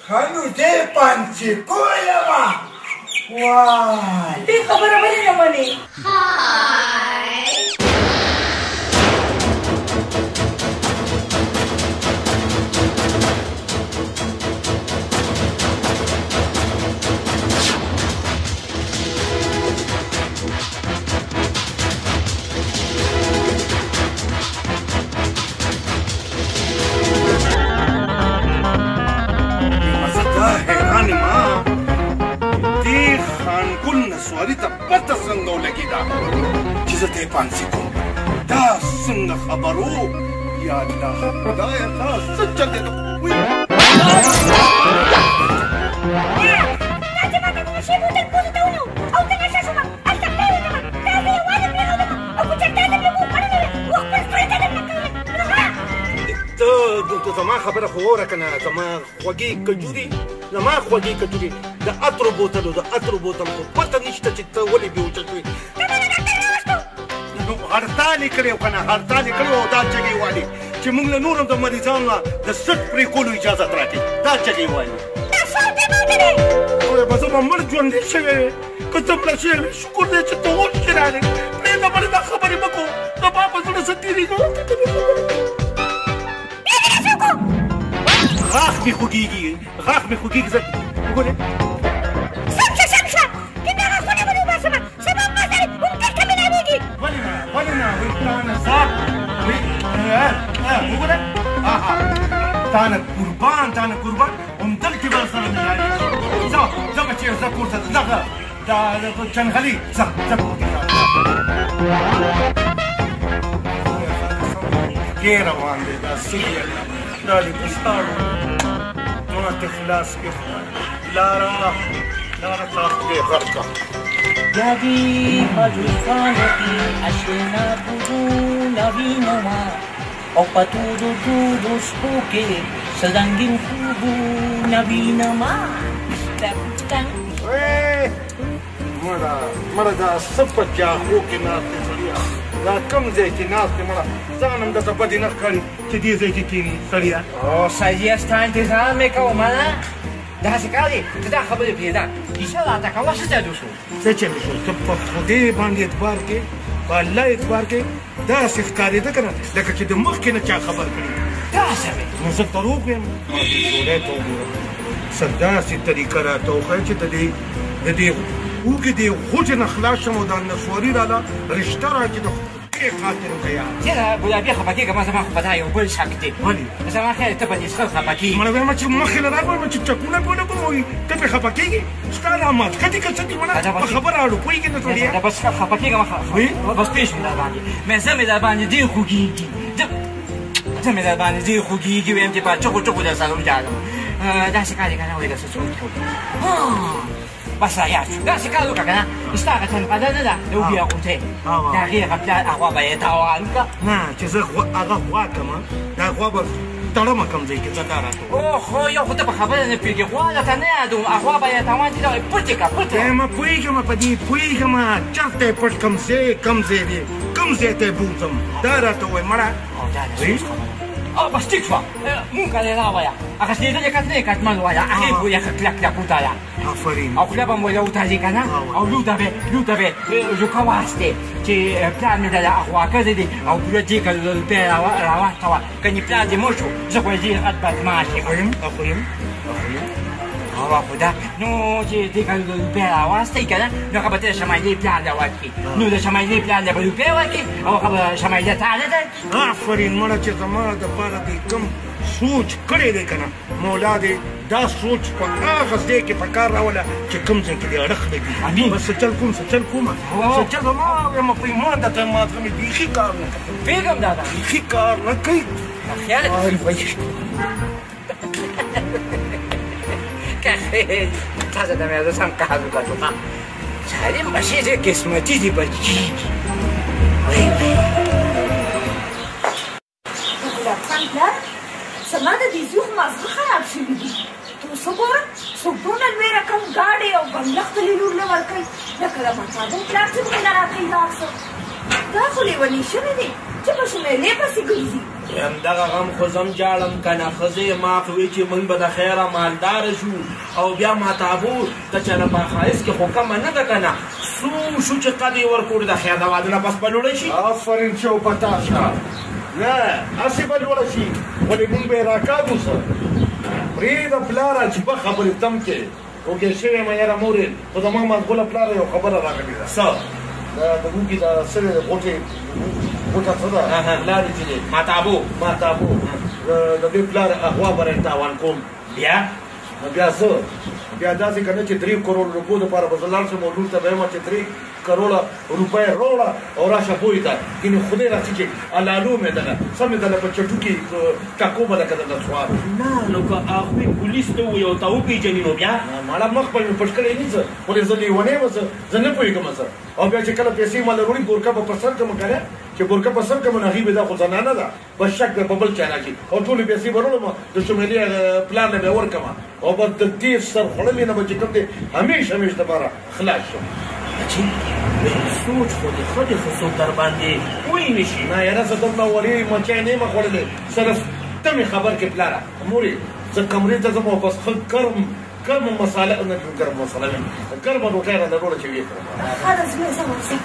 ښه نو زه یې پانسي کولمه. وای دې خبره ولې نه منې؟ نسواري ته پته څنګه ولګېده چې زه ته یې پانسي کوم؟ دا څنګه خبرو؟ یا الله خدایه دا څه چل دی؟ تا چې ماته د نشې بوتل پوزې ته ونیو او زه نشه شوم، هلته پرېوتم، تا زه یوازې پرېښودم او په چرته دې مې وخوړلې وې، وخپل ستوني ته دې نه کړې. ته زما خبره خو واوره که نه، زما خوږې کجوري، زما خوږې کجوري، د عطرو بوتلو، د عطرو بوتل خو پته نشته چې ته ولې بېهوشه شوې. ته مې ډاکټر راوستو. نو هړتال یې کړی که نه، هړتال یې کړی او دا چغې والي چې موږ له نور هم د مریضانو نه د سټ پرې کولو اجازه راکړي، دا چغې والي. دا څه دی ماته دی؟ وایي به زه به مړ ژوندی شوی وې، که ته مړه شوې وې. شکر دی چې ته اوس کې راغلې. پرېږده مړې دا خبرې مه کوه، زما په زړه څه تېرېږي. غاښ مې خوږېږي، غاښ مې خوږېږي. زه وګورې سم شه، سم شه، چې دا غاښونه به دې وباسم، سبا مازدیګر همدلته ملاوېږي. ولې نه، ولې نه؟ وایي تا نه ځار، وایي وګوره، تا نه قربان، تا نه قربان، همدلته به سره ملاوېږي. ځه ځه بچیه، ځه کور ته، ځه دا چنغلي، ځه ځه کور ته، ځه. روان دی دا څه دي؟ الله دا دې په ساړو ما ته خلاص کړې. لاره لاره تا خدای غرق کړه. یادي پاکستان کې اشنا بوونه وینمه او په تورو تورو شپو کې څه رنګین خوبونه وینمه. مړه مړه دا څه په جاخو کې ناست دی سړیه، دا کوم ځای کې ناست دی؟ مړه ځان هم درته بدې نه ښکاري چې دې ځای کې کښېني سړیه. او سړیه ستا انتظار مې کوم. داسې کار دی ته دا خبرې پرېږده، کیسه راته کوه، څه چل وشو؟ څه چل وشو؟ ته په خدای باندې اعتبار کې، په الله اعتبار کې، داسې ښکارېده که نه لکه چې د مخکې نه چا خبر کړي. داسې وې؟ نو زه دروغ وایم؟ ما دې ډوډۍ ته وګوره، څه داسې طریقه راته وښیه چې د دې اوږې دې غوټې نه خلاص شم او دا نسواري راله رشته راکړي د خدای خاطر وکړه یار. یاره ګلابي خفه کېږه مه، زما خو په دا یو بل شک دی. ولې؟ زما خیال ته به دې څښل خفه کېږي. مړه وایم چې مخې له راغلم چې چکونه پرې ولګوم وایي ته پرې خفه کېږي؟ ستا دا ماتکه دي که څه دي؟ مړه په خبره اړو پوهېږي نه سړیه. دا بس خفه کېږه مه، بس پوه شوم در باندې. مې زه مې در باندې ډېر خوږېږي، زه مې در باندې ډېر خوږېږي. وایم چې په چغو چغو در سره وژاړم. داسې کار یې که نه وایي څه سوچ کوو. بس یاد شو، داسې کار وکړه که نه، ستا هغه چنپده نه ده د اوږې غوټۍ، د هغې هغه پلار هغه به یې تاوان کړه. نه چې زه هغه غوا کړم، دا غوا به تړمه کوم ځای کې، ځه دا راته ووایه. اوخو یو خو ته په خبره نه پوهېږې، غوا درته نه یادوم، غوا به یې تاوان دي، دا وایي پټې کړه، پټې. یم پوهېږم په دې پوهېږم، چېرته یې پټ کړم، ځای کوم ځای دی، کوم ځای ته یې بوځم، دا راته ووایه مړه. او دا د سوچ خبره. او بس ټیک شوه، مونږ کله راوایه هغه شلېدلې کټ نه یې کټمن وایه، هغې پورې ښه کلک کلک وتړه. آفرین. او خوله به مو له وتړي که نه، او لوته به جوکه واستې چې پلار مې دله اغوا کړی دی او پوره دې کلو روپۍ راواستوه، کنې پلار دې مړ شو، زه خو یې ډېر غټ بدمعاش یم. خو یم، خو یم. او خو دا نو چې دې کلو روپۍ راواستئ که نه، نو هغه به ته د شمایلې پلار له ورکړي، نو د شمایلې پلار له به روپۍ ورکړي او هغه به شمایله تا له درکړي. آفرین مړه چې زما دپاره دې کوم سوچ کړی دی که نه، مولا دې دا سوچ په هغه ځای کې په کار راوله چې کوم ځای کې دې اړخ لګي. امین. بس څه چل کوم، څه چل کوم، څه چل به ما وایم، په ایمان درته ماغزه مې بیخي کار نه کوي. پوهېږم دا ده. بیخي کار نه کوي. خیال که خیر تازه د مې سم کار وکړو. سالم بچی ډېر قسمتي دي بچي. وای وای ګلاب خان پلار، زما د دې زوی خو مازغه خراب شوي دي. ته اوس وګوره، څوک دونه لوی رقم ګاډی او بنګله خپلې لور له ورکوي لکه د ماتابو پلار چې موږ له راکوي دا څه؟ دا خو لېونی شوی دی چې په شمیلې پسې ګرځي. همدغه غم خو زم جاړم که نه، ښځې ما خو وی چې موږ به د خیره مالداره شو او بیا ماتابو ته چې نه په ښایست کې خو کمه نه ده که نه، څو شو چې قد یې ورکړو د خیر د واده نه پس به لوړه شي. آفرین چې وپتا شه، نه هسې به لوړه شي، ولې موږ به یې راکاږو. څه پرېږده پلاره، عجیبه خبرې تم کې اوږې شوې یم. یاره مورې، خو زما مزغوله پلاره یو خبره راغلې ده. څه؟ دا د وږي دا څه دی، غوټې غوټه څه ده؟ پلار یې چې دی ماتابو. ماتابو د دې پلار اغوا به تاوان کوم. بیا؟ نو بیا څه؟ بیا داسې که نه چې 3 کروڑ روپو دپاره به زه لاړ شم او لور ته به وایم چې 3 کروڑه روپۍ راوړه او راشه بوی ته، ګینې خدای راځي چې الالو مې دله څه مې دله په چټو کې ټکو به لکه دله سوار. نه نو که هغوی پولیس ته ووایي او تا وپېژني نو بیا؟ ماړه مخ به مې پټ کړی نه څه، ولې زه لیونی یم، زه نه پوهېږم څه. او بیا چې کله پیسې ماله راوړي بورکه به په سر کړم که نه، چې بورکه په سر کړم نو هغوی به دا خو زنانه ده، بس شک به په بل چا راشي او ټولې پیسې به راوړم د شمیلې پلار له به یې ورکړم او بس د دې سر خوړلې نه به چې کوم دی همیش همیش دپاره خلاص شم. بچي سوچ خو دې ښه دی، خو څوک در باندې پوه نه شي. نه یاره زه دومره وړې مچۍ نه یم خوړلې، صرف ته مې خبر کړې پلاره. مورې زه کمرې ته ځم او بس ښه ګرم ګرمه مساله، نه ګرم مساله مې ګرمه ډوډۍ راله راوړه چې ویې خورم. ښه ده زویه، ځه ورځه.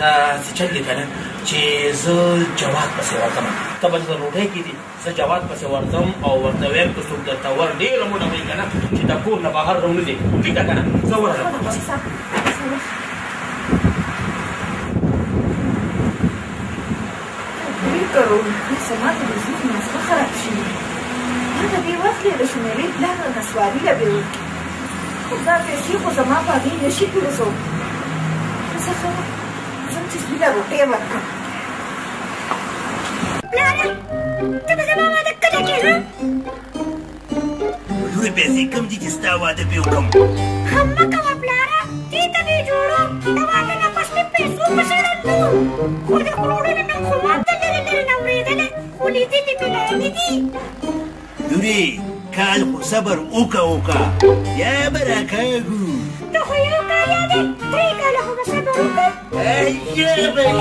دا څه چل دی که نه چې زه جواد پسې ورځم، ته به دلته روټۍ کېدې، زه جواد پسې ورځم او ورته وایم که څوک درته ور ډېره موده وایي که نه چې د کور نه بهر راونه ځې، ټیک ده که نه؟ زه ورځم. 3 کروڑ روپۍ زما د زوی مازغه خراب شوي دي. ما د دې وخت یې د شمیرې پلار نسواري له به ورکړي، خو دا پیسې خو زما په هغې نه شي ګرځوم. څه ښه ده، ځم چې زوی له روټۍ ورکړم. پلاره ته به زما واده کله کوې؟ ها لورې پیسې کم دي چې ستا واده پرې وکړم. ښه مه کوه پلاره، دې ته مې جوړو د واده نه پس مې پیسو پسې ړندو، خو د کروړونو نوم خو ما هم د لرې لرې نه اورېدلی، خو لیدلي مې لا نه دي. لورې کال خو صبر وکړه وکړه، بیا به راکاږو. ته خو یو کال یادې، 3 کاله خو به صبر وکړم. ایا بچې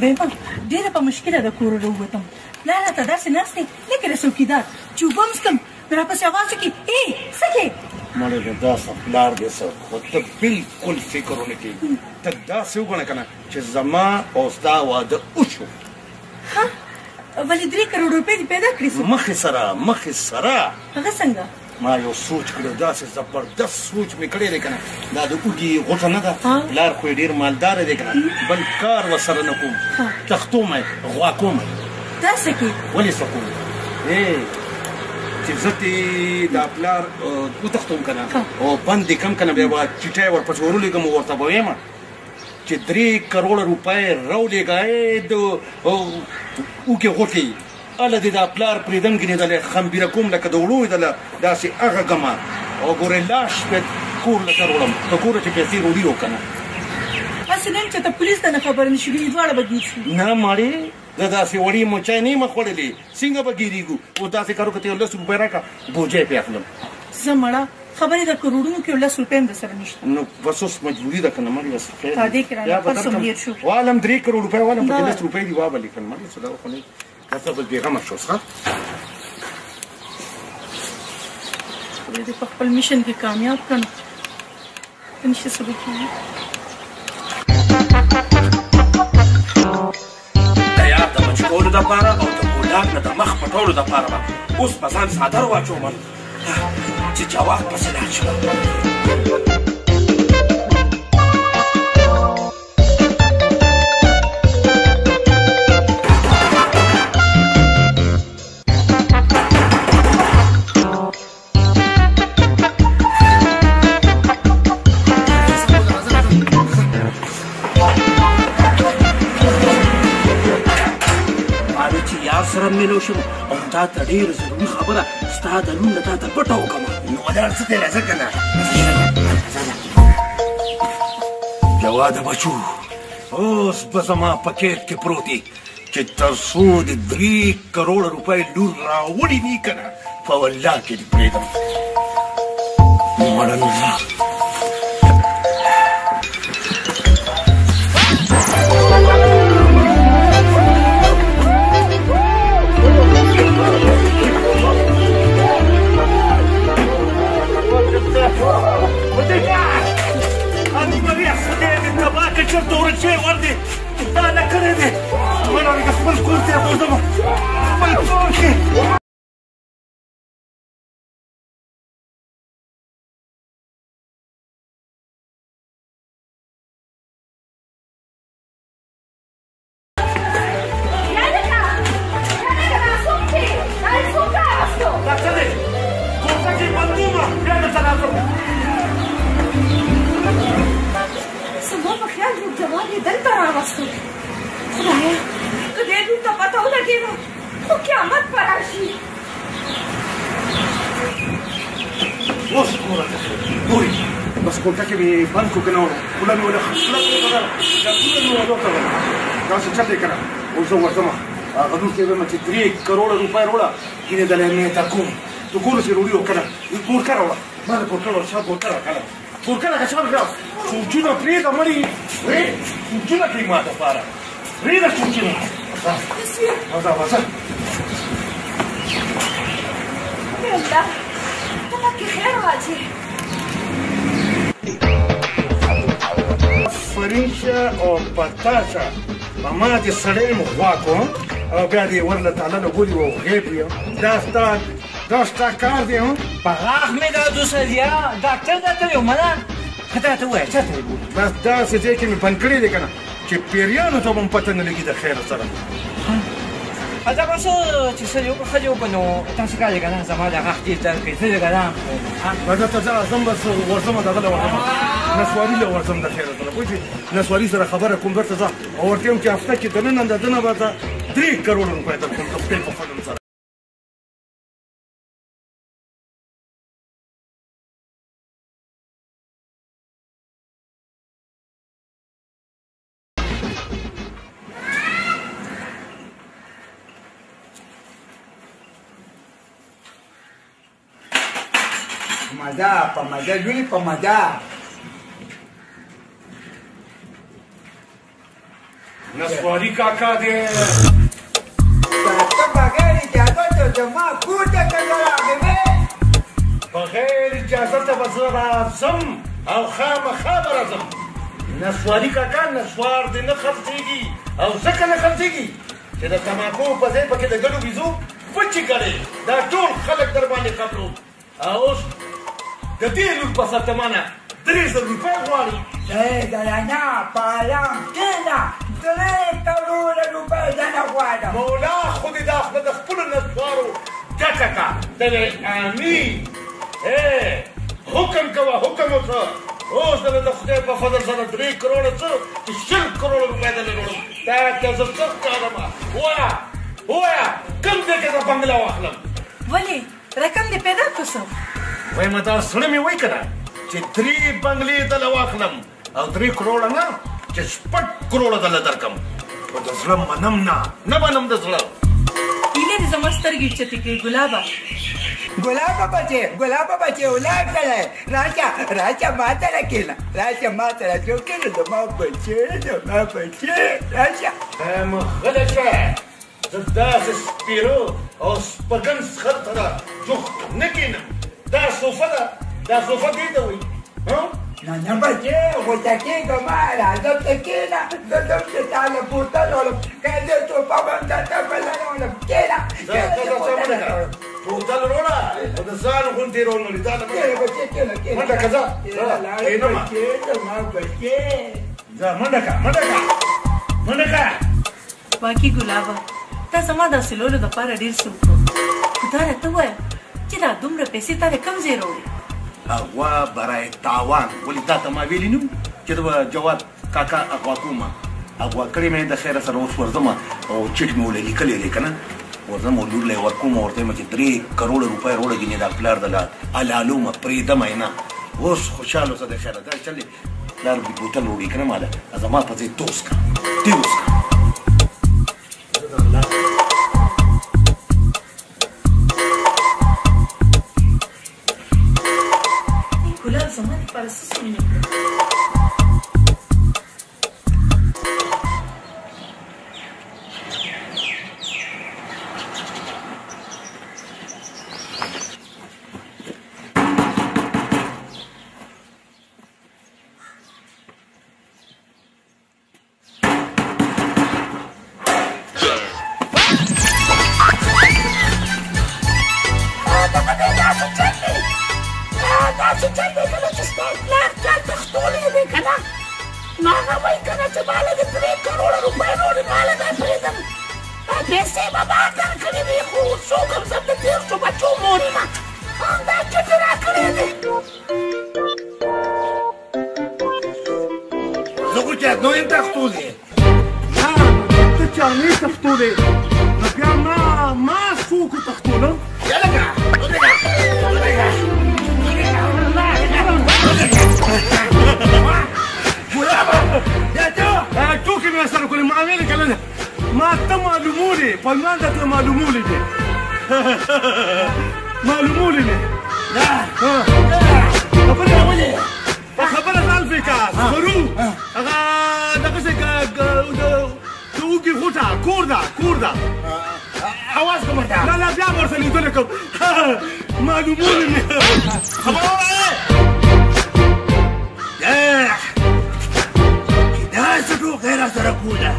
ویمه ډېره په مشکله د کوره راووتم، پلار راته داسې ناست دی لکه د څوکیدار چې اوبه هم څښم نو راپسې اواز وکړي ای څه کوې؟ مړې د داسې پلار دې څه، خو ته بلکل فکر ونه کړې، ته داسې وګڼه که نه چې زما او ستا واده وشو. ښه ولې 3 کروڑ روپۍ دې پیدا کړې څه؟ مخې سره مخې سره. هغه څنګه؟ ما یو سوچ کړی، داسې زبردست سوچ مې کړی دی که نه، دا د اوږې غوټه نه ده، پلار خو یې ډېر مالداره دی که نه، بل کار ورسره نه کوم، تښتوم یې، غوا کوم یې. دا څه کوې؟ ولې څه کوم؟ چې زه ترې دا پلار وتښتوم که نه او بند یې کړم که نه، بیا به چیټه یې ورپسې ورولېږم او ورته به وایم چې 3 کروڑ روپۍ راولېږه د اوږې غوټې، هله دې دا پلار پرېږدم، ګینې دله خمبیره کوم لکه د وړو یې دله داسې هغه ګمه او ګورې لاش به کور له ته راوړم، ته ګوره چې پیسې راوړي او که نه. هسې نه چې ته پولیس ته نه خبر نه شي، ګینې دواړه به ګیر شو. نه مړې، زه داسې وړې مچۍ نه یم خوړلې، څنګه به ګیرېږو؟ اوس داسې کار وکړه، ته یو 10 روپۍ راکړه، بوجۍ پرې اخلم. زه مړه خبرې د کروړونو کې یو 10 روپۍ هم درسره نشته. نو بس اوس مجبوري ده که نه مړې، بس خیر تا دې کې رانه پرس هم ډېر شو. والم 3 کروڑ روپۍ والم، پکې 10 روپۍ دي، وا به لیکم مړې، څه دا خو نه بس بس بېغمه شو. ښه خدای دې په خپل mission کې کامیاب کړم، نشته څه به کېږي. د یار د بچ کولو دپاره او د ګلاب نه د مخ پټولو دپاره به اوس په ځان څادر واچوم چې جواد پسې لاړ شم. سره میلو شم او تا ته ډېره ضروري خبره ستا د لور نه تا ته پټه وکړم. نو ولاړ څه دی، راځه که نه. جواده بچو، اوس به زما په کیب کې پروت یې چې تر څو د 3 کروڑ روپۍ لور راوړي نه که نه، په والله کې دې پرېږدم. مړه نو ځه. ولېږه، خپل کور ته یې بوځم، خپل کور کې. دا څه دی؟ کوټه کې بندومه، بیا درته راځم. زما په خیال یو جواب یې دلته راوستو. خدایه، که دې لور ته پته ولګېده خو قیامت به راشي. اوس ګوره ته ګوري، بس کوټه کې مې بند کړو که نه، خوله مې وله خوله وتړله، دا خوله مې وله وتړله، داسې چل دی که نه. اوس زه ورځم هغه لور ته یې وایم چې 3 کروړه روپۍ راوړه، ګینې دلی مې ته کوم. ته ګوره چې روړي او که نه. بورکه راوړه، ما له بورکه راوړه، شا بورکه راکړه، بورکه راکړه، شا راکړه. سوچونه پرېږده مړي، سوچونه کوي ما دپاره، پرېږده سوچونه. راځه راځه. الله ته پکې خیر واچې. آفرین شه او پتا شه، په ما دې سړی یم غوا کوم او بیا دې ورله تاله لګولي او غیب یم. دا ستا کار دی؟ هم په غاښ مې دا دوسریا ډاکټر درته یو منه ښه راته ووایه چېرته یې بولي؟ بس داسې ځای کې مې بند کړی دی که نه چې پیریانو ته به هم پته نه لګي د خیره سره. دا به څه چې څه یې وکړه، ښه دې وکړه. نو تاسو کار دی که نه، زما د غاښ ډېر درد کوي، زه لږ ارام کوم. راځه ته ځه، راځم، بس ورځم دغه له ورځم، نسواري له ورځم د خیره سره. پوه شوې؟ نسواري سره خبره کوم، درته ځه او ورته وایم چې هفته کې دننه دننه به ته 3 کروړه روپۍ درکوم د خدای په فضل سره. مزه په مزه لوري، په مزه. نسواري کاکا دی. ته بغیر اجازه ته زما کور ته څنګه راغلی وې؟ بغیر اجازه ته به زه راځم او خامخا به راځم. نسواري کاکا، نسوار دې نه خرڅېږي، او ځکه نه خرڅېږي چې د تماکو په ځای پکې د ګډو بیزو پچې کړې. دا ټول خلک در باندې خبرو. او اوس د دې لور په سر ته ما نه 3000 روپۍ غواړي. ای ګرانه، په ارام کښېنه، 3 کروړه روپۍ درنه غواړم. مولا خو دې دا خوله د خپلو نسوارو ډکه کړه. ته وایې امین. حکم کوه، حکم وکړه. اوس درله د خدای په فضل سره 3 کروړه څه چې 20 کروړه روپۍ درله راوړم. دا ته زه څه ښکارم؟ ووایه ووایه، کوم ځای کې زه بنګله واخلم؟ ولې رقم دې پیدا کړو څه؟ وایم دا زړه مې وایي که نه چې 3 بنګلې دله واخلم او 3 کروړه نه چې 6 کروړه دله درکم، خو د زړه منم نه، نه منم د زړه. هیلې دې زما سترګې اوچتې کړې. ګلابه ګلابه بچې، ګلابه بچې، ولاړ سړی، راشه راشه ما سره کښېنه، راشه ما سره څوک کښېنه، زما بچې، زما بچې، راشه. غلی شه، زه داسې سپېره او سپکن څښل سره جوخت نه کښېنم. دا صوفه ده، دا صوفه دې ته وایي. نه نه بچې، غوسه کېږه مه، راځه ته کښېنه، زه ځم چې تا له بوتل راوړم، که زه صوفه به هم درته بله راوړم. کښېنه، کښېنه، بوتل راوړه او د ځان غوندې راونړي. دا له کښېنه بچې، کښېنه، کښېنه، منډه که ځه، کښېنه بچې، زما بچې، ځه منډه که، منډه که، منډه که. واقعي ګلابه، تا زما د حاصلولو دپاره ډېر څه وکړو، خو دا راته ووایه چې دا دومره پیسې تا د کوم ځای راوړې؟ اغوا برای تاوان. ولې تا ته ما ویلي نه وو چې زه به جواد کاکا اغوا کوم؟ اغوا کړې مې د خیره سره. اوس ورځم او چټ مې ولې لیکلی دی که نه، ورځم او لور له یې ورکوم او ورته وایم چې 3 کروړه روپۍ راوړه، ګینې دا پلار د له حلالومه، پرېږدمه یې نه. اوس خوشحاله اوسه د خیره. دا چل دی، پلار دې بوتل راوړي که نه ماله، زما په ځای ته وڅښه، ته وڅښه. ګلاب زما دپاره څه څه ونه کړل. هغه وایي که نه چې ما له دې 3 کروړه روپۍ راوړي، ما له دا پرېږدم. دا پیسې به ما درکړې وي، خو څوک هم زه د 30 بچو مور یم، همدا چټې راکړې دي. زه خو چا نه یم تښتولی. نه، ته چا نه یې تښتولی، نو بیا ما څوک وتښتولم؟ یلکه ودرېږه، ټوکې مې ورسره کولې. ما ویلې که نه ما ته معلومولې، په ایمان درته معلومولې دي، معلومولې مې. خبره ولې په خبره ځان پرې که سپرو هغه دغسې د اوږې غوټه کور ده، کور ده. اواز کوم ورته؟ نه نه، بیا به ورسره لیدنه کوم. معلومولې مې. خبره ووایه. چې داسې ټوکه یې راسره کوله.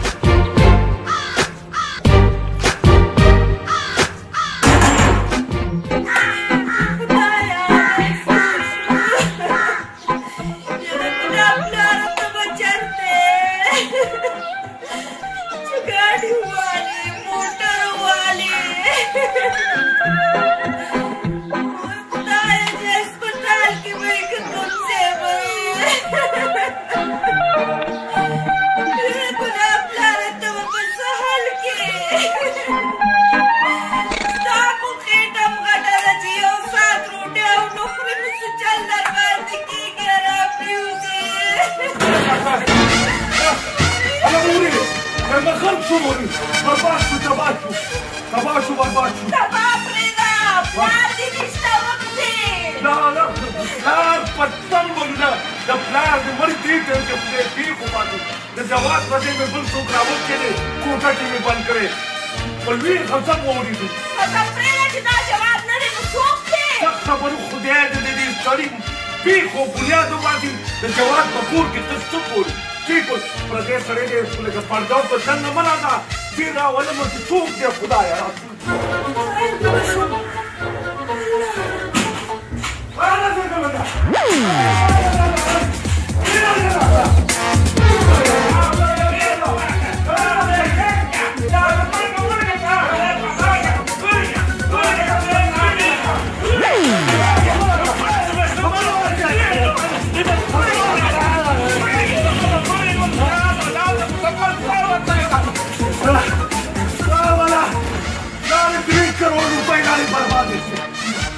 برباد شو، تباه شو، تباه شو، برباد شو. تباه پرېږده، پلار دې نشته وکړې. نه نه، پلار په تن بولو نه، د پلار د مړي دې ته چې خدای پېښ وباسي. د جواد په ځای مې بل څوک راوستلی دی، کوټه کې مې بند کړی، په لوی غضب واورېدو. غضب پرېږده، چې دا جواب نه دی نو څوک دی؟ سخت خبرو خدای دې د دې سړي پېښو بنیادو باندې د جواد په کور کې ته څه کولې؟ ټیک اوس پردی سړی دی، لکه پرده په دننه مه راځه، ډېر راولم چې څوک دی. خدایه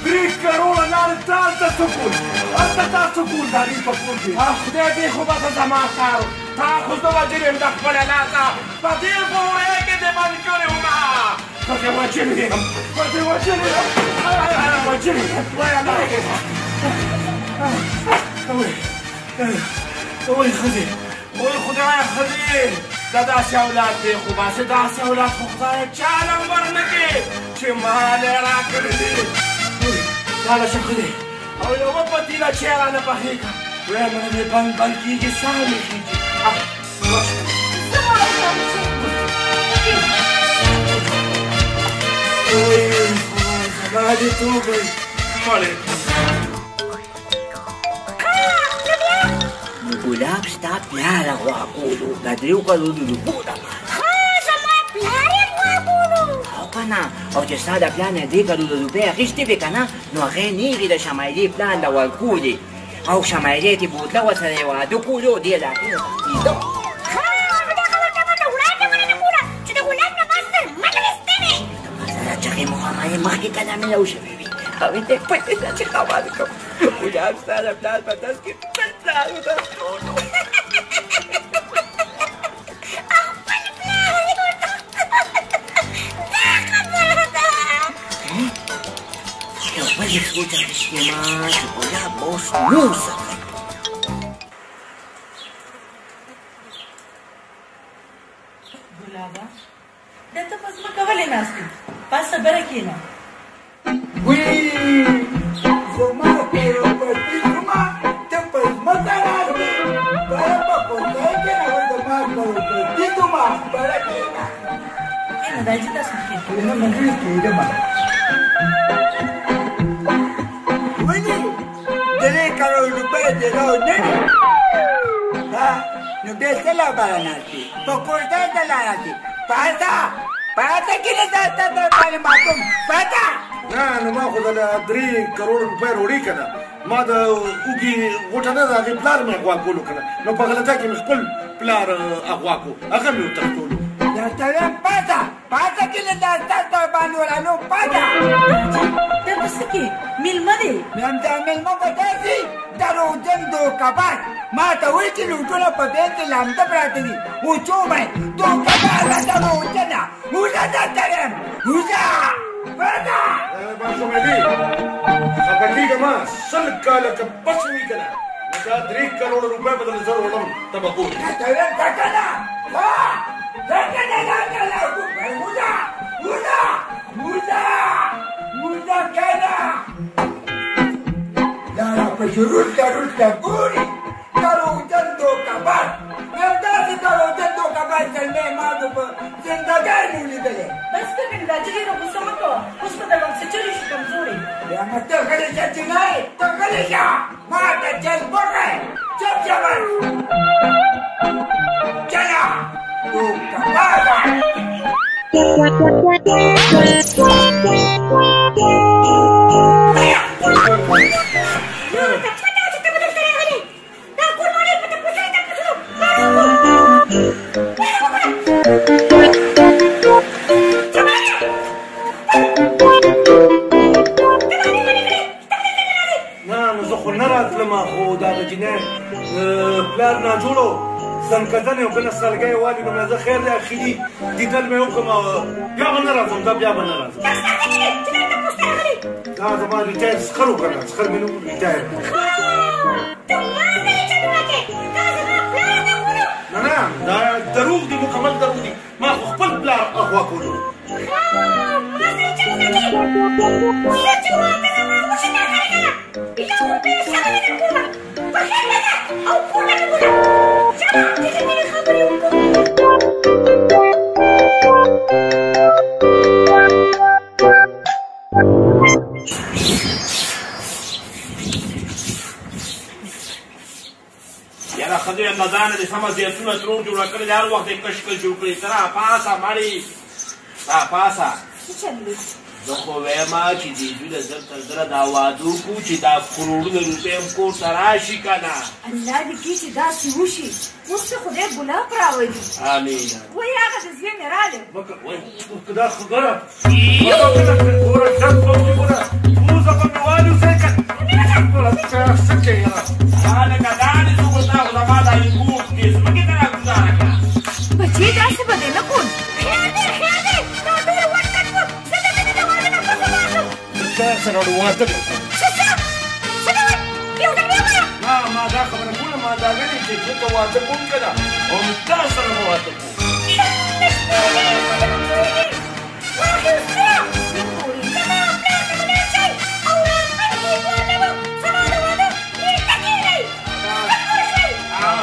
3 کروړه لارې ته هلته څه کول؟ هلته تا څه کول د هغې په کور کې؟ خدای دې خو بس زما کار، تا خو زه وژلی یم د خپله لاسه، په دې بورې کې دې بند کړی وم. زه دې وژلی یم، زه دې وژلی یم، وژلی یم. وای ښځې، وای خدایه ښځې، دا داسې اولاد دی خو باسې، داسې اولاد خو خدای چا له هم ورنه کړي چې مال یې راکړی دی. لاړه شه ښځې، او یوه پتیله چای رانه پخې کړه. ویل مې بند بند کېږي، ساه مې خېږي. زما دې توبه مړې. ګلاب ستا پلار غوا کولو، د 3 کلونو روپو دپاره. ښه، زما پلار یې غوا کولو؟ او که نه، او چې ستا د پلار نه 3 کلونو روپۍ اخیستې وې که نه، نو هغې نېغې د شمایلې پلان له ورکولې، او شمایلې ترې بوتله ورسره یې واده کولو، دې علاقې نه تښتېده. ښه، نو دا خبره تا ماته وړاندې ولې نه کوله چې د ګلاب نه ما ستر مه ویستلې؟ سره چغې مو هماغې مخکې کله مې شوې وي، هغې ته یې پتې ده چې خبر کوم. ګلاب ستا د پلار په دست کې خپل پلار وتښتولو. خپل پلار یې وتښتولو، دا خبره ده. یو بل سوچ اخیستې ما چې ګلاب به اوس نور څه کوي. ګلابه، دا ته په ځمکه ولې ناست یې؟ پاسه بره کښېنه. وی زما کروپتي زما، ته په ځمکه ناست یې، بره په کوټه کښېنه. وایي زما کروپتي زما، بره کښېنه. کښېنه دا چې تاسو کښېنه. نه منګړي کېدم. ولې 3 کروړ روپۍ دې راو نه دي؟ ها، نو بیا څه لپاره ناست یې؟ په کورته ته ناست یې؟ پاڅه، پاڅه کښېنه، دا ستا در باندې ماتوم، پاڅه. نه نو ما خو دله 3 کروړ روپۍ راوړې که نه، ما د اوږي غوټه نه ده، هغې پلار مې اغوا کولو که نه، نو په غلطه کې مې خپل پلار اغوا کو، هغه مې وتښتولو. درته وایم پاڅه، پاڅه کښېنه، دا ستا در باندې ورانوم، پاڅه. دلته څه کې مېلمه دی؟ همدا مېلمه به داسې دروغجن دوکهباز ما ته وایي چې لوټونه په بېل کې لامده پراته دي، وچومه دوکهبازه دروغجنه، وځه درته وایم، وځه، پاڅه. شمیلې خفه کېږه مه، 100 کاله که بس وي که نه، نو دا 3 کروړ روپۍ به درله زه راوړم، ته به ګورې. درته وایم ځه که نه، ځه، ځه که نه، درته وځه، وځه، وځه، وځه که نه. دا راپسې وروسته وروسته ګوري، دروغجن دوکهباز. همداسې دروغجن دوکهباز زلمی ما د په زندګۍ نه و لیدلی. بس که کنې دا چې ډېره غوسه مه کوه، اوس به درباندې څه چلې شي کمزوری. بیا نو ته غلی شه جینۍ، ته غلی شه، ما ته چل وښیه، چپ شه بس، چله دوکهبازه. نه نو زه خو نه راتلم، خو دا د جینۍ پلار ناجوړ و، ځنکدن یې و که نه سلګۍ یې والي، نو مې زه خیر دی اخري دیدن مې وکړم، بیا به نه راځم، دا بیا به نه راځم. دا زما ریټایر سخر و که نه، سخر مې نه و، ریټایر. نه نه دا دروغ دي، مکمل دروغ دي، ما خو خپل پلار اغوا کولو. یاره ښځې له ځانه دې سمه زیتونه ترور جوړه کړې ده، هر وخت یې کش کش جوړ کړی. ته راپاڅه مړې، راپاڅه. څه چل دی؟ زه خو وایم چې دې زوی له زر تر زره دا واده وکړو چې دا کروړونه روپۍ هم کور ته راشي که نه. الله دې کړي چې داسې وشي، اوس ته خدای ګلاب راولي. امین. وایي هغه د زوی مې راغلی. وایي دا خبره ګوره، ډک به وکړي، ګوره پوزه به مې والوځوي که ګوره څه کوې یاره. هلکه دا دې څه وکړو، تا خو زما دا انګور دې ځمکې ته راګوزاره کړه. بچې داسې به دې نه کول. خیر دی، خیر دی، دا ټول وټکټ و، زه د دې د واده نه پسه راشم. تا سره واده کوم. څه څه څه ډول؟ یو ځل بیا ووایه. نه ما دا خبره کوله، ما دا ویلي چې زه که واده کوم که نه، همدا سره به واده کوم.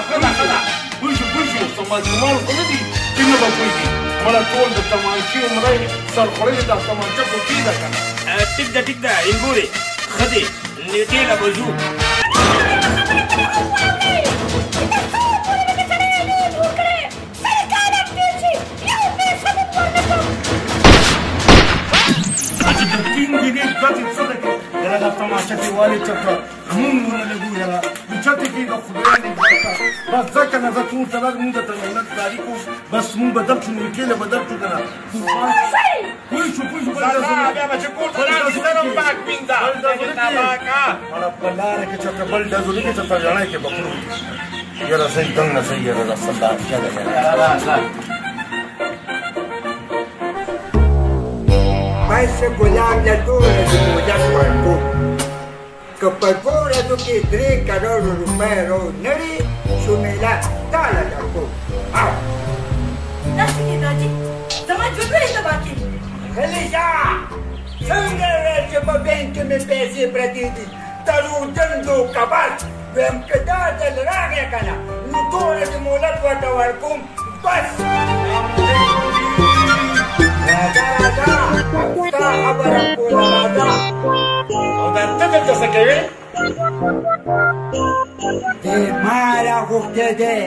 ښه ده، ښه ده، پوه شو، پوه شو، څه ماشومان خو نه دي چې نه به پوهېږي. مړه ټول د تمانچې عمره سر خوړلې، دا تمانچه خو کېده که نه. ټیک ده، ټیک ده اینګورې، ښه دی، نېټې له به ځو. چې د ټینګې دې داسې څه ده کې یاره دا تماشه کې والې چرته مونږ ونه لګو یاره اوچتې کې د خدای نه بس ځه که نه، زه کور ته لاړم، مونږ درته مهنت کاري کوو، بس مونږ به درکړو، نیکې له به درکړو که نه. پوه شو، پوه شو، بیا به چې کور ته لاړ شي سر هم پاک وینځه. مړه په لاره کې چېرته بل ډز ولګي، چېرته ژڼی کې به پروت یاره صحیح دنګ نه صحیح یاره دا سردار چله یاره. بس ګلاب له دوه ورځې مهلت ورکوم، که په 2 ورځو کې 3 کروړ روپۍ رو نه وړي، شمیله تا له درکوم. او داسې کېده چې زما ژوند ولې تباه کړې؟ غلی شه، څنګه ویل چې په بانک کې مې پیسې پرتې دي؟ دروغجن دوکهباز. وایم که دا ځل راغی که نه، نو 2 ورځې مهلت ورته ورکوم، بس. راځه راځه، ستا خبره کوله، راځه. او دا ته دلته څه کوې؟ دې ما راغوښتی دی،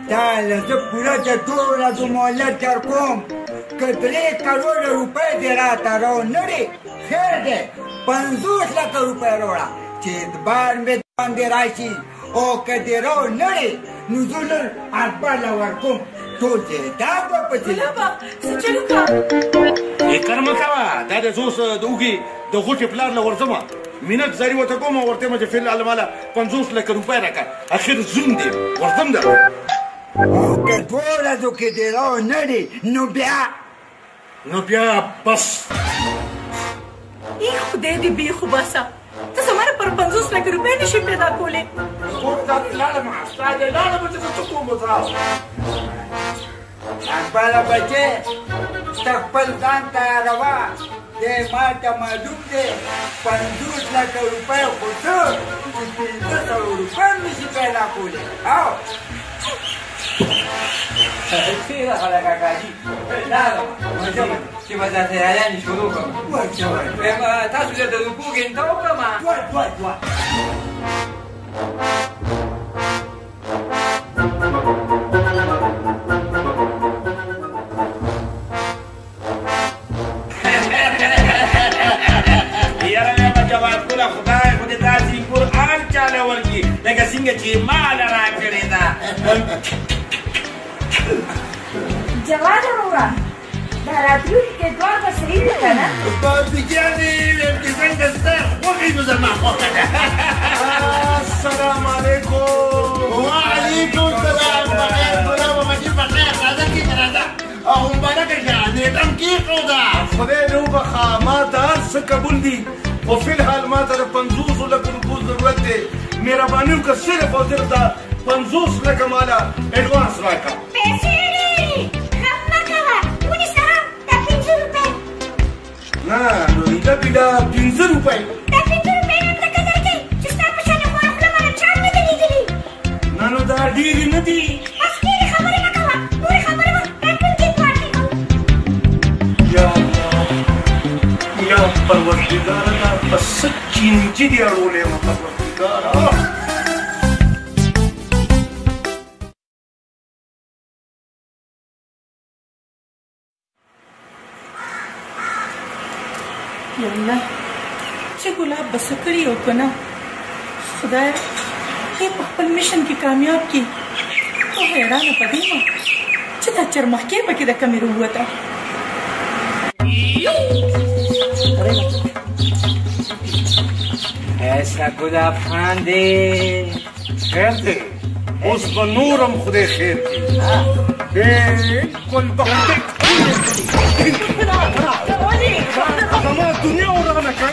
تا له زه پوره د دوو ورځو مهلت در کوم، که 3 کروړه روپۍ دې راته راونړې خیر دی، 50 لکه روپۍ راوړه چې اعتبار مې باندې راشي، او که دې راونړې نو زه نن اکبر له ورکوم ټول جایداد به پسې. ګلابه څه چل وکړه؟ فکر مه کوه، دا دی زه اوس د اوږې د غوټې پلار له ورځم، منت زاري ورته کوم او ورته وایم چې فی الحال ماله 50 لکه روپۍ راکړه، اخر زوم دی ورځم در. او که دوو ورځو کې دې راونړې نو بیا نو بیا بس. ای خدای دې بېخ وباسه، ته زما لپاره 50 لکه روپۍ نه شې پیدا کولی. کور ته دې لاړم، ستا دې لاړم چې زه څه کوم زه. اکبره بچې ته خپل ځان تیاروه، دی ما ته معلوم دی 50 لکه روپۍ خو څه چې 500 روپۍ هم نه شي پیدا کولی. او تېره خلک کاکا جي لاړم چې به دا تیاریانې شروع کړم. ورشه ورشه. وایم تاسو له د روپو ګنټه وکړم. دوه دوه دوه. یاره وایم جواد ګله خدای خو دې داسې قرآن چاله ورکړي لکه څنګه چې ما له راکړې ده. جواد وروره دا راتلونکې اتوار به صحیح وي که نه؟ بابیجانې وایم چې څنګه ستا خوښې نو زما خوښه ده. السلام علیکم. وعلیکم السلام. بخیر ګلابه بچي بخیر، راځه کښېنه راځه او مبارکه شه، نېټه هم کېښوده. خدای دې وبخښه، ما ته هر څه قبول دي، خو فی الحال ما ته د 50 لکو روپو ضرورت دی. مهرباني وکړه صرف او صرف دا 50 لکه ماله اډوانس راکړه. پیسې ډېرې غم مه کوه، ونیسه دا 5 روپۍ. نه نو ایله بیله 5 روپۍ. دا 5 روپۍ هم ځکه درکوي چې ستا په شان خواره خوله ماله چا هم نه دي لیدلي. نه نو دا ډېرې نه دي. بس ډېرې خبرې مه کوه، نورې خبرې به راتلونکي اتوار کې کوو. یا الله یا پروردګاره دا په څه چینجي دې اړولی یم پروردګاره. یا الله چې ګلاب به څه کړي او که نه، خدایه ته په خپل مشن کې کامیاب کړي. خو حیرانه په دې وم چې دا چرمښکۍ پکې د کومې راووته. ایسا ګلاب خان دی. خیر دی، اوس به نور هم خدای خیر کړي. بالکل به خدای زما دنیا ورانه کړه.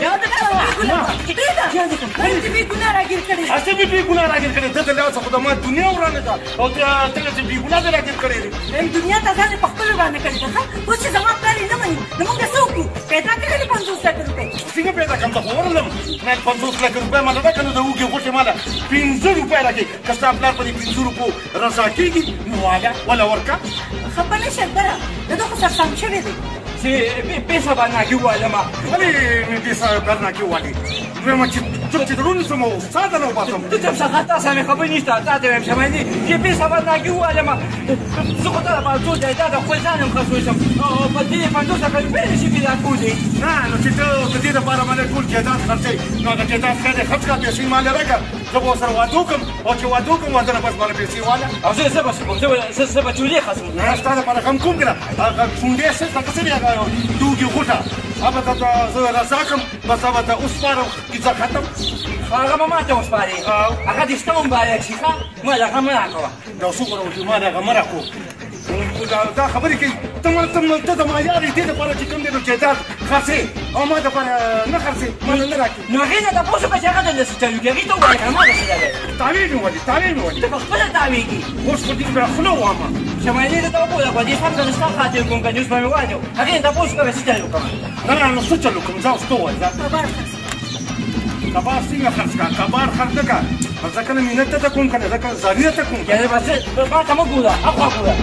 بېګناه راګیر کړې. هسې مې بېګناه راګیر کړې، ده د لاسه خو زما دنیا ورانه ده او ته چې بېګناه دې راګیر کړې دی. دنیا ته ځان په خپلو ورانه کړې ده. ښه اوس چې زما پلار یې نه مني نو موږ څه وکړو؟ پیدا کړې دې 50 لکه روپۍ. څنګه پیدا کړم؟ زه خو ورغلم نه 50 لکه روپۍ ماله راکړه، نو د اوږې غوټې ماله 5 روپۍ راکړې. که ستا پلار په دې 5 روپو رضا کېږي نو واله وله ورکړه. خفه نه شې اکبره، د ده خو سرسام شوی دی. چې پیسه برناکې ووالم. ولې مې پیسه برناکې ووالې؟ وایم چې چوپ چې درونی سم او ستا درنه وباسم. ته چپ شه، تا سره مې خبرې نشته. تا ته وایم شمایلې چې پیسه برناکې ووالم، زه خو تا لپاره څو جایداد خپل ځان هم خرڅولی شم او په دې 50 لکه روپۍ نه شي پیدا کولی. نه نو چې ته د دې لپاره باندې ټول جایداد خرڅوې نو هغه جایداد خیر دی خرڅ کړه، پیسې ماله راکړه، زه به ورسره واده وکړم او چې واده وکړم واده نه پس ماله پیسې واله. او زه به څه کوم؟ زه به چولې خرڅوم. نه ستا لپاره غم کوم که نه، هغه شونډې څه هغه څه دی هغه دوږي غوټه هغه ته زه رضا کړم، بس هغه ته وسپارم، کیسه ختم. هغه به ما ته وسپارې، هغه دې ستا مبارک شي. ښه ما له هغه مه راکوه. دا څوک راوځي؟ ما له هغه مه راکوه. دا خبرې کوي ته زما یار یې، دې دپاره چې کوم دی نو جایداد خرڅې او ما دپاره نه خرڅې، ما له نه راکړې. نو هغې نه تپوس وکړه چې هغه درله څه چل وکړي، هغې ته ووایه که نه ما ته څه دی. تاوې مې ولي، تاوې مې ولي. ته په خپله تاوېږي. اوس خو دې بیا خوله ووهمه. شمایلې ته وګوره، په دې سم که ستا خاطر کوم که نه اوس به مې واچو. هغې نه تپوس وکړه څه چل وکړم. نه نه نو څه چل وکړم؟ ځه اوس ته ووایه، ځه. کباړ خرڅ کباړ څنګه خرڅ کړه؟ کباړ خرڅ نه کړه، زه کله مینت ته کوم که نه، زه کله زاري ته کوم. یعنې بس ما ته مه ګوره، اخوا ګوره.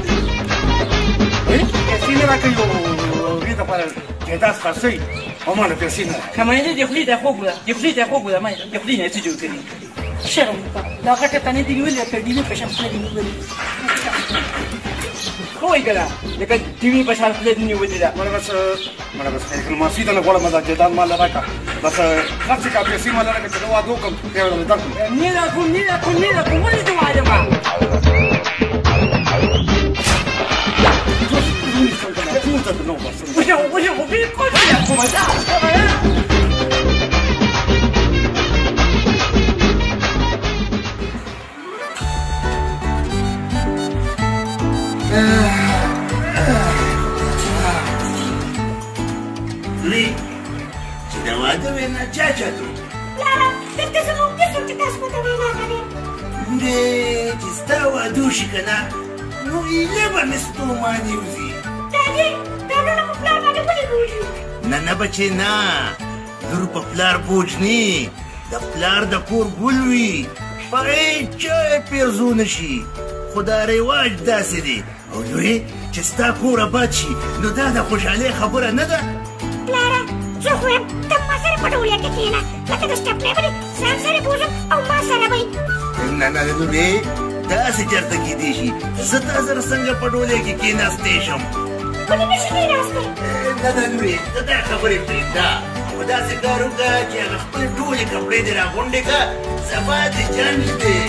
پیسې نه راکوي او دې دپاره جایداد خرڅوي او ما له پیسې نه راکوي. شمایلې دې خولې ته خوږ وله، دې خولې ته خوږ وله، ما دې خولې نه څه جوړ کړي. شرم وکړه، دا غټه تنه دې نیولې لکه ډیوې په شان خوله دې نیولې. ښه وایي که نه لکه ټي وي په شان خوله دې نیولې ده. مړه بس مړه بس معافي درنه غواړم، دا جایداد ماله راکړه، بس خرڅ کړه، پیسې ماله راکړه چې زه واده وکړم، بیا به درله درکړم. نه راکوم، نه راکوم، نه راکوم، ولې دې واده ما؟ 不行，我别过去了，我们家。 زوی چې د واده وینا چا چا ته وکړه؟ پلاره دلته زموږ دي څوک چې تاسو ته وینا کوي. لورې چې ستا واده وشي که نه نو ایله به مې ستوماني وځي. دادي دا لوڼه په پلار باندې ولې بوج وي؟ نه نه بچې نه، لور په پلار بوج نه، د پلار د کور ګل وي، په هېچا یې پیرزو نه شي، خو دا رواج داسې دی. او لورې چې ستا کور اباد شي نو دا د خوشحالۍ خبره نه ده. پلاره زه خو یم ته ما سره په ډولیا کې کښېنه، لکه د سټپنۍ به دې ځان سره بوځم او ما سره به یې. نه نه لورې داسې چېرته کېدی شي، زه تا سره څنګه په ډولۍ کې کښېناستی شم؟ ولې نه شي کښېناستی؟ نه نه لورې ته دا خبرې پرېږده، خو داسې کار وکړه چې هغه خپلې ټولې کپړې دې راغونډې کړه، سبا دې جنګ دی.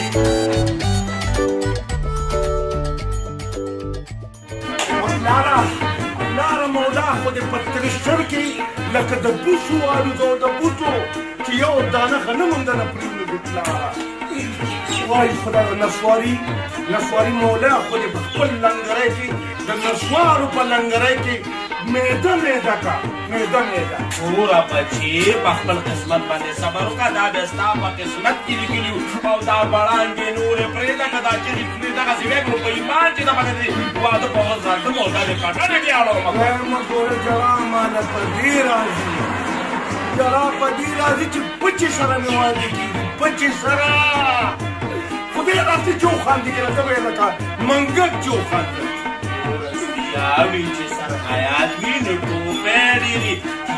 لاره لاره مولا خو دې په ترشر کې لکه د بوسو الوزو، د بوسو چې یو دانه غنم هم درنه پرېنږدي. پلاره وایي خدای نسواري نسواري مولا خو دې په خپل لنګرۍ کې د نسوارو په لنګرۍ کې میده میده کا، میده میده. وروره بچې په خپل قسمت باندې صبر وکړه، دا بیا ستا په قسمت کې لیکلي وو، او دا بړانګې نورې پرېږده، که دا چیغې کړې دغسې ویې کړو په ایمان چې دغه دې واده په ورځ راځم او دا دې کټنه کې اړوم. مه ګوره ژړا ماله په دې راځي، ژړا په دې راځي چې پچې سره مې واده کېږي، پچې سره. خدای راځي چې وخاندي که نه ته به یې لکه منګک چې وخاندي. رښتیا وي چې سر حیات وي نو ټوپی ډېري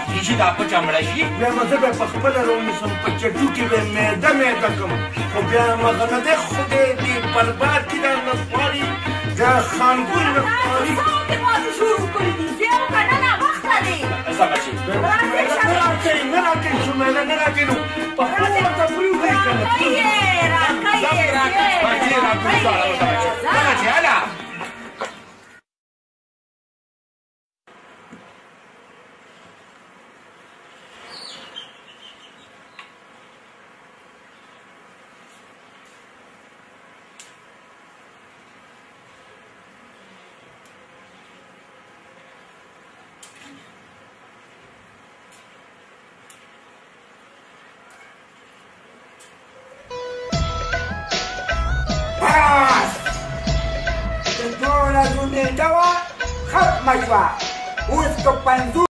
کېدی شي دا پچه مړه شي. بیا به زه به په خپله راونیسم، په چټو کې به میده میده کړم، خو بیا هم هغه نه دی. خدای دې برباد کړي دا نسواري، دا خانګل نسواري. شروع کړي دي، زه او که نه ناوخته دی. ځه بچې. نه راکوي، نه راکوي شمیله، نه راکوي، نو په خپله ورته پرېوځئ که نه. راکوي یې، بچې راکوي، بچې ځه بچې هله. نیټه وه ختمه شوه، اوس که 50